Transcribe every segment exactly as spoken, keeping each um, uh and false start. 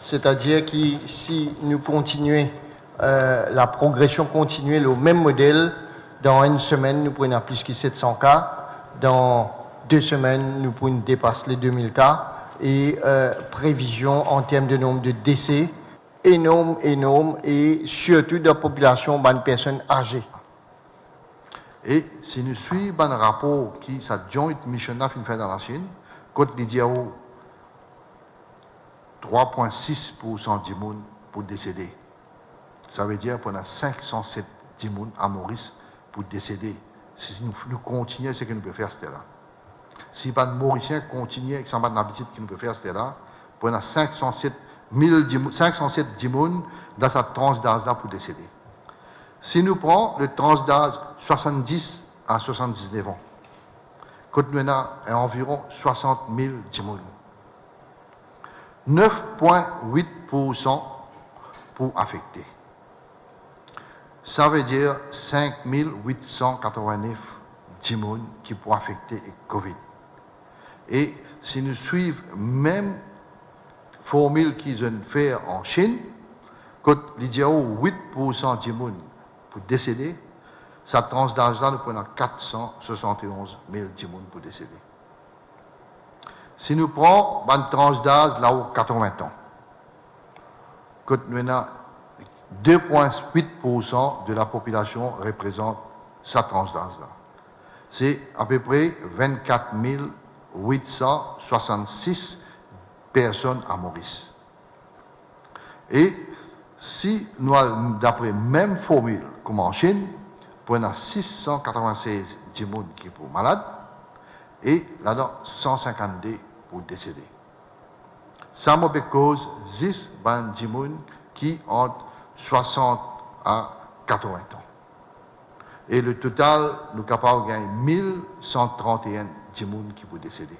Setadir ki si nou kontinie, eh, laprogresion kontinie lor mem model, dan enn semenn nou pou ena plis ki set san ka, dan de semenn nou pou depas le de mil ka, e, eh, previzion an term de nonb de dese enorm, enorm, e sirtou dan popilasion bann personn aze. E si nou swiv bann rapor ki sa joint mission la finn fer dan Lasinn, kot li dir ou trwa pwin sis poursan dimoun pou desede. Savedir pou ena sink san set dimoun a Moris pou desede, si nou, nou kontinie seki nou pe fer aster la. Si bann Morisien kontinie ek sa bann labitid ki nou pe fer aster la, pou ena sink san set mil dimoun, sink san set dimoun dan sa trans daz la pou desede. Si nou pran le trans daz swasanndis a swasanndisnef an, kot nou ena anviron swasant mil dimoun, nef pwin wit poursan pou afekte. Savedir sink mil wit san katrovin-nef dimoun ki pou afekte ek Covid. E si nou swiv mem formil ki zot inn fer an Sinn, kot li dir ou wit poursan dimoun pou desede, sa trans daz la, nou pou ena kat san swasant-e-onz mil dimoun pou desede. Si nou pran bann trans daz lao katrovin an, kot nou ena de pwin wit poursan de lapopilasion reprezant sa trans daz la, se apepre vennkat mil wit san swasann-sis personn a Moris. E si nou al dapre mem formil kouma an Sinn, pou ena sis san katrovin-sez dimoun ki pou malad, e ladan san sinkant-de pou desede. Sa mo pe koz zis bann dimoun ki ant swasant a katrovin an. E le total, nou kapav gagn mil san trant-e-enn dimoun ki pou desede.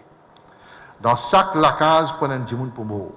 Dan sak lakaz pou ena enn dimoun pou mor.